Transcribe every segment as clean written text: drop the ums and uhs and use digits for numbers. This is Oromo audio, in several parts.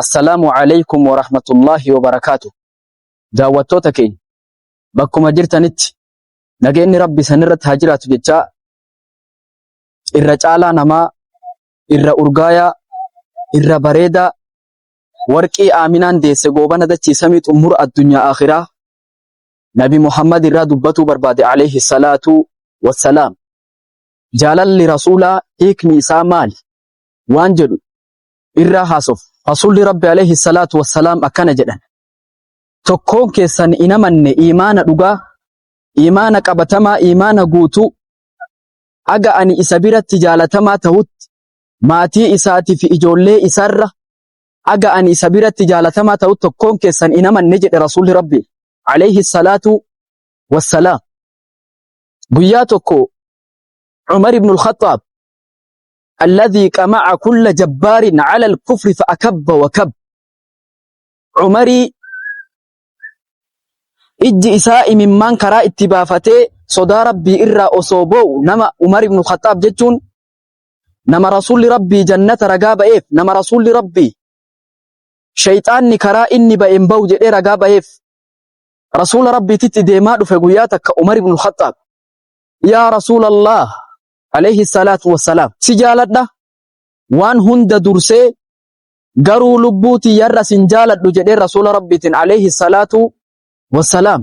Assalaamu alaykum wa rahmatullaahi wa barakaatu. Daawwattoota keenya bakkuma jirtanitti nageenyi Rabbi sanirratti haa jiraatu jechaa, irra caalaa namaa, irra urgaayaa, irra bareedaa, warqii Aaminaan deesse, goobana dachii samii, xummura addunyaa akhiraa, Nabi Muhammad irraa dubbatuu barbaade, alayhi salaatu wassalaam. Jaalalli rasuulaa hiikni isaa maali waan jedhu irraa haasof. Rasuulli Rabbi alayhi salaatu wassalaam akkana jedhan: "Tokkoon keessan hin amanne iimaana dhugaa, iimaana qabatamaa, iimaana guutuu, aga ani isa biratti jaalatamaa ta'utti maatii isaatii fi ijoollee isaarra. Aga ani isa biratti jaalatamaa ta'utti tokkoon keessan hin amanne," jedhe Rasuulli Rabbi alayhi salaatu wassalaam. Guyyaa tokko Umar ibn al-Khattaab, alladhii qama'a kulla jabbaarin ala al-kufri fa akabba wa kab, Umarii ijji isaa imimmaan karaa itti baafatee sodaa Rabbii irraa osoo boo'u, nama Umar ibn Khattaab jechuun nama Rasuulli Rabbii jannata ragaa ba'eef, nama Rasuulli Rabbii shayxaanni karaa inni ba'een ba'u jedhee ragaa ba'eef, Rasuula Rabbiititti deemaa dhufe. Guyyaa takka Umar ibn Khattaab, "Yaa Rasuulallah alayhi salaatu wassalaam, si jaaladha waan hunda dursee, garuu lubbuu tiyyarra sin jaaladhu," jedhee Rasuula Rabbiitiin alayhi salaatu wassalaam.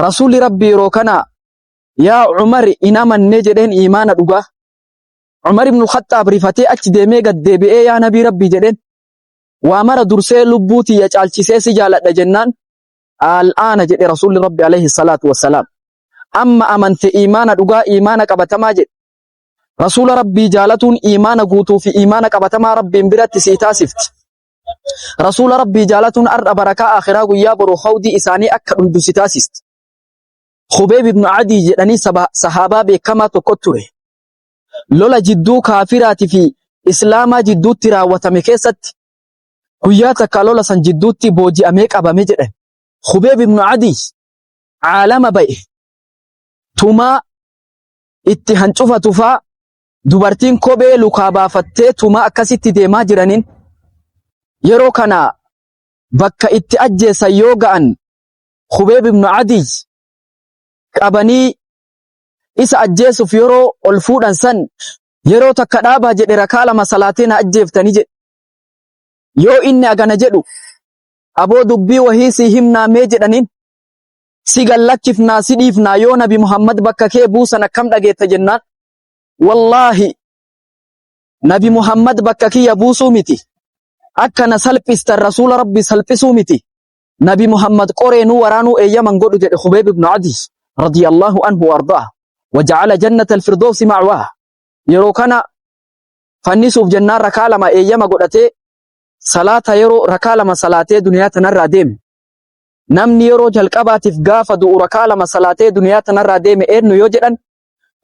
Rasuulli Rabbii yeroo kana, "Yaa Umar, hin amanne," jedheen iimaana dhugaa. Umar ibn Khattaab rifatee achi deemee gad deebi'ee, "Yaa Nabii Rabbii," jedheen, "waa mara dursee lubbuu tiyya caalchisee si jaaladha," jennaan, "Al'aana," jedhe Rasuulli Rabbi alayhi salaatu wassalaam. "Amma amante iimaana dhugaa, iimaana qabatamaa," jedhe. Rasuula Rabbii jaalatuun iimaana guutuu fi iimaana qabatamaa Rabbiin biratti sii taasifti. Rasuula Rabbii jaalatuun har'a barakaa, akhiraa guyyaa boru hawdii isaanii akka dhuydu si taasisti. Khubeeb ibn Adii jedhanii sahaabaa beekamaa tokko ture. Lola jidduu kaafiraatii fi Islaamaa jidduutti raawwatame keessatti guyyaa takka lola san jidduutti booji'amee qabame jedhan. Khubeeb ibn Adii caalama ba'e. Tumaa itti hancufa tufaa, dubartiin kophee lukaa baafattee tumaa akkasitti deemaa jiraniin, yeroo kana bakka itti ajjeesan yoo ga'an, Khubeeb ibn Adii qabanii isa ajjeesuuf yeroo ol fuudhan san, "Yeroo takka dhaabaa," jedhe, "rakaa lama salaatee na ajjeeftanii," jedhe. Yoo inni agana jedhu, "Aboo, dubbii wahii si himnaa mee," jedhaniin. "Si gallakkifnaa, si dhiifnaa, yoo Nabi Muhammad bakka kee buusan akkam dhageetta?" jennaan, "Wallaahi, Nabi Muhammad bakka kiyya buusuu miti, akka na salphistan Rasuula Rabbi salphisuu miti, Nabi Muhammad qoreenuu waraanuu eeyyaman godhu," jedhe Khubeeb ibn Adi radiyallahu anhu wardaa waja'ala jannata alfirdoosi ma'waa. Yeroo kana fannisuuf jennaan rakaa lama eeyyama godhatee salaata, yeroo rakaa lama salaatee duniyaa tanarraa deeme. Namni yeroo jalqabaatiif gaafa du'u rakaa lama salaatee duniyaa tanarraa deeme eenyu yoo jedhan,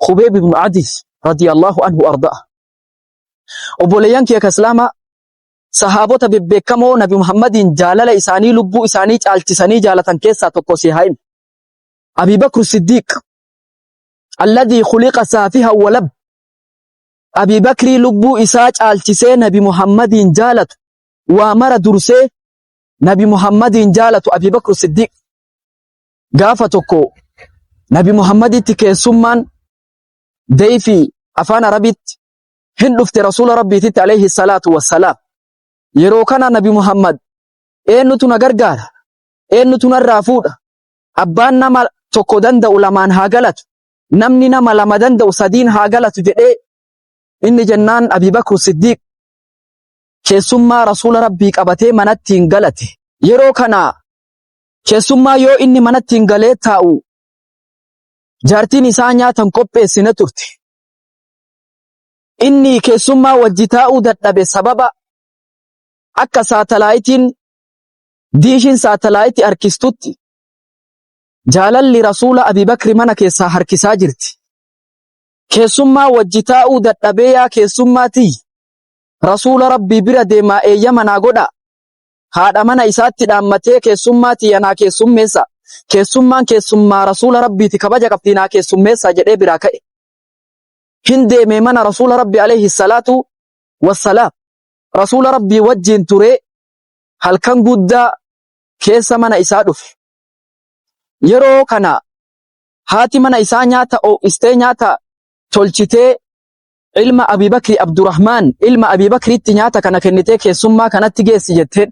Khubeeb ibn Adi radiyallahu anhu ardaa. Obboleeyyan kiyya islaamaa, sahaabota bebbeekamoo Nabi Muhammadiin jaalala isaanii lubbuu isaanii caalchisanii jaalatan keessaa tokko si haa himu. Abi Bakr Siddiq, alladhii khuliqa saafiha walab. Abi Bakrii lubbuu isaa caalchisee Nabi Muhammadiin jaalatu, waa mara dursee Nabi Muhammadiin jaalatu, Abi Bakr Siddiq. Gaafa tokko Nabi Muhammaditti keessummaan, dayfi afaan Arabitti, hin dhufte Rasuula Rabbiititti alayhi salaatu wassalaam. Yeroo kana Nabi Muhammad, "Eenyutu na gargaara? Eenyutu narraa fuudha? Abbaan nama tokko danda'u lamaan haa galatu. Namni nama lama danda'u sadiin haa galatu," jedhee inni jennaan, Abi Bakr Siddiq keessummaa Rasuula Rabbii qabatee manatti hin galate. Yeroo kana keessummaa yoo inni manatti hin galee taa'u, jaartiin isaa nyaatan qopheessine turte. Inni keessummaa wajji taa'uu dadhabe, sababa akka saatalaayitiin, diishiin saatalaayitii harkistutti jaalalli Rasuula Abi Bakri mana keessaa harkisaa jirti. Keessummaa wajji taa'uu dadhabee, "Yaa keessummaatii, Rasuula Rabbii bira deemaa eeyyama naa godhaa." Haadha mana isaatti dhaammatee, "Keessummaa tiyya naa keessummeessa. Keessummaan keessummaa Rasuula Rabbiiti, kabaja qabdi, naa keessummeessa," jedhee biraa ka'e. Hin deemee mana Rasuula Rabbii alayhi salaatu wassalaam. Rasuula Rabbii wajjin turee Halkan guddaa keessa mana isaa dhufe. Yeroo kana haati mana isaa nyaata oo'istee nyaata tolchitee ilma Abii Bakri Abdurrahmaan ilma Abii Bakriitti nyaata kana kennitee keessummaa kanatti geessi jetteen.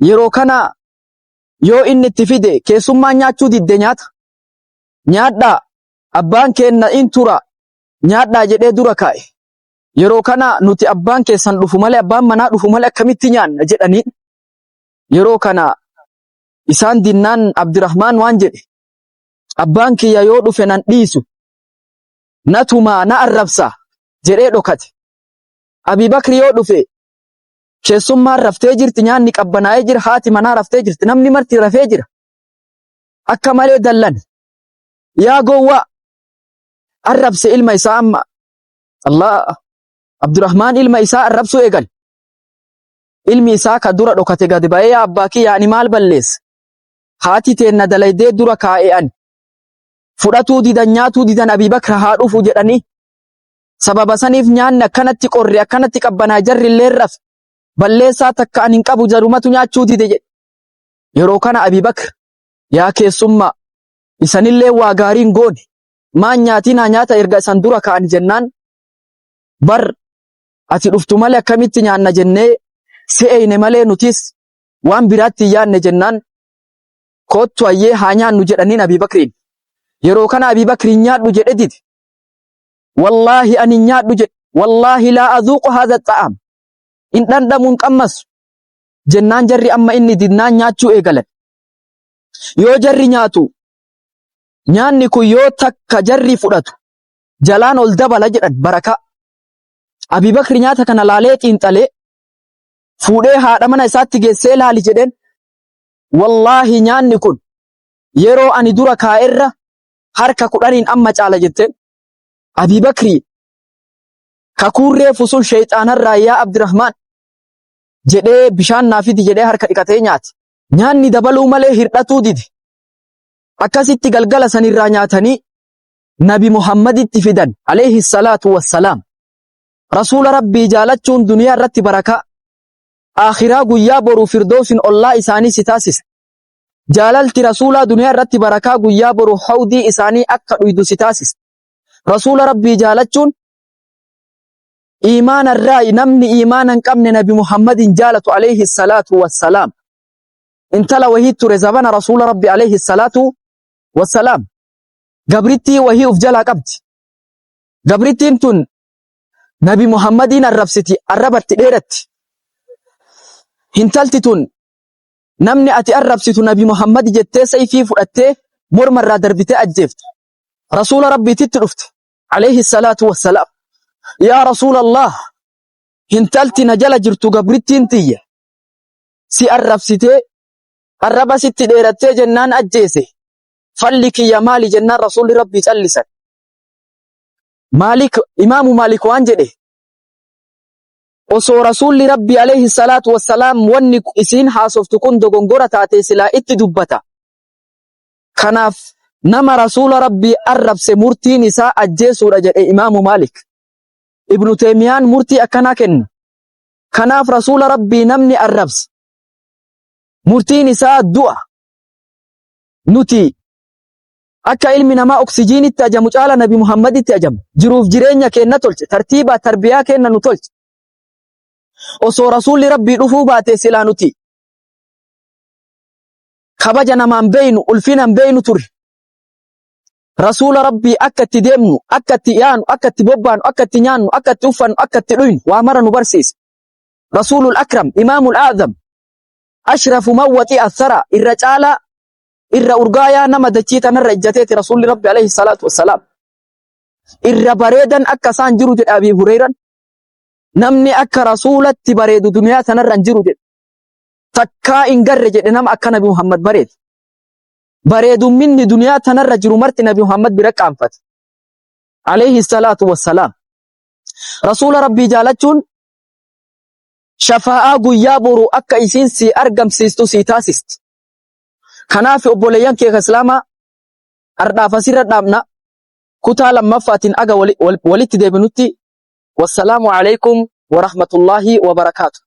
Yeroo kana yoo inni itti fide keessummaan nyaachuu didde nyaata. Nyaadhaa abbaan keenna in tura nyaadhaa jedhee dura kaa'e. Yeroo kana nuti abbaan keessan dhufu malee abbaan manaa dhufu malee akkamitti nyaanna jedhaniin. Yeroo kana isaan dinnaan Abdirahmaan waan jedhe abbaan kiyya yoo dhufe nan dhiisu na tumaa na arrabsa jedhee dhokate. Abii Bakri yoo dhufe keessummaan raftee jirti nyaanni qabbanaa'ee jira haati manaa raftee jirti namni marti rafee jira. Akka malee dallan yaa gowwaa arrabse ilma isaa amma Allah Abdurrahmaan ilma isaa arrabsuu eegale. Ilmi isaa ka dura dhokate gadi ba'ee yaa abbaa kiyya ani maal balleesse? Haati teenna dalaydee dura kaa'e ani. Fudhatuu didan nyaatuu didan Abii Bakr haa dhufu jedhanii. Sababa saniif nyaanni akkanatti qorre akkanatti qabbanaa jarri illee rafe. Balleessaa takka ani hin qabu jarumatu nyaachuu dide jedhe. Yeroo kana Abii Bakr yaa keessummaa isanillee waa gaarii hin goone maan nyaatinaa nyaata erga isan dura ka'an jennaan bar ati dhuftu malee akkamitti nyaanna jennee si eeyne malee nutis waan biraatti hin yaanne jennaan koottu ayyee haa nyaannu jedhaniin Abii Bakriin. Yeroo kana Abii Bakriin nyaadhu jedhe dide. Wallaahi ani hin nyaadhu jedhe. Wallaahi laa azuuqu haadha xa'am. Hin dhandhamu hin qammasu. Jennaan jarri amma inni didnaan nyaachuu eegalan. Yoo jarri nyaatu nyaanni kun yoo takka jarri fudhatu jalaan ol dabala jedhan barakaa. Abii Bakri nyaata kana laalee xiinxalee fuudhee haadha mana isaatti geessee laali jedheen. Wallaahi nyaanni kun yeroo ani dura kaa'erra harka kudhaniin amma caala jetteen. Abii Bakri kakuun reefu sun sheeyxaanarraa yaa Abdirahmaan jedhee bishaan naa fidi jedhee harka dhiqatee nyaate. Nyaanni dabaluu malee hirdhatuu dide. Akkasitti galgala sanirraa nyaatanii Nabi Muhammaditti fidan alayhi salaatu wassalaam. Rasuula Rabbii jaalachuun duniyaa irratti barakaa. Aakhiraa guyyaa boruu firdoosin ollaa isaanii si taasisa. Jaalalti Rasuulaa duniyaa irratti barakaa guyyaa boruu hawdii isaanii akka dhuydu si taasisa. Rasuula Rabbii jaalachuun iimaana irraa namni iimaana hin qabne Nabi Muhammadin jaalatu alayhi salaatu wassalaam. Intala wahii ture zabana Rasuula Rabbi alayhi salaatu wassalaam. Gabrittii wahii uf jalaa qabdi. Gabrittiin tun Nabi Muhammadiin arrabsiti, arrabatti dheeratti. Intalti tun namni ati arrabsitu Nabi Muhammad jettee sayfii fudhattee morma irraa darbitee ajjeefte. Rasuula Rabbiititti dhufte. Alayhi salaatu wassalaam. Yaa Rasuulallah, intalti na jala jirtu gabrittiin tiyya. Si arrabsitee arraba sitti dheerattee jennaan ajjeese. Falli kiyya maali jennaan Rasuulli Rabbii callisan. Maalik Imaamu Maalik waan jedhe osoo Rasuulli Rabbii alayhi salaatu wassalaam wanni isiin haasoftu kun dogongora taate silaa itti dubbata. Kanaaf nama Rasuula Rabbii arrabse murtiin isaa ajjeesuudha jedhe Imaamu Maalik. Ibnu Teemiyaan murtii akkanaa kenna. Kanaaf Rasuula Rabbii namni arrabse murtiin isaa du'a. Nuti akka ilmi namaa oksijiinitti ajamu caala Nabi Muhammaditti ajamu. Jiruuf jireenya keenna tolche. Tartiibaa tarbiyaa keenna nu tolche. Osoo Rasuulli Rabbii dhufuu baate silaa nuti kabaja namaan beeynu ulfina hin beeynu ture. Rasuula Rabbii akka itti deemnu, akka itti yaanu, akka itti bobbaanu, akka itti nyaannu, akka itti uffannu, akka itti dhuynu waa mara nu barsiise. Rasuulul Akram, Imaamul Aazam, ashrafu man waxi'a athara irra caalaa irra urgaayaa nama dachii tanarra ijjateeti Rasuulli Rabbi alayhi salaatu wassalaam. Irra bareedan akka isaan jiru jedhe Abii Hureyran. Namni akka Rasuulatti bareedu duniyaa tanarra hin jiru jedhe. Takkaa hin garre jedhe nama akka Nabi Muhammad bareedu. Bareedumminni duniyaa tanarra jiru marti Nabi Muhammad bira qaanfate. Alayhi salaatu wassalaam. Rasuula Rabbii jaalachuun shafaa'aa guyyaa boruu akka isiin sii argamsiistu sii taasisti. Kanaaf obboleeyyan kee islaamaa ardhaaf asirra dhaabna kutaa lammaffaatiin aga walitti deebinutti wassalaamu alaikum warahmatullaahi wabarakaatu.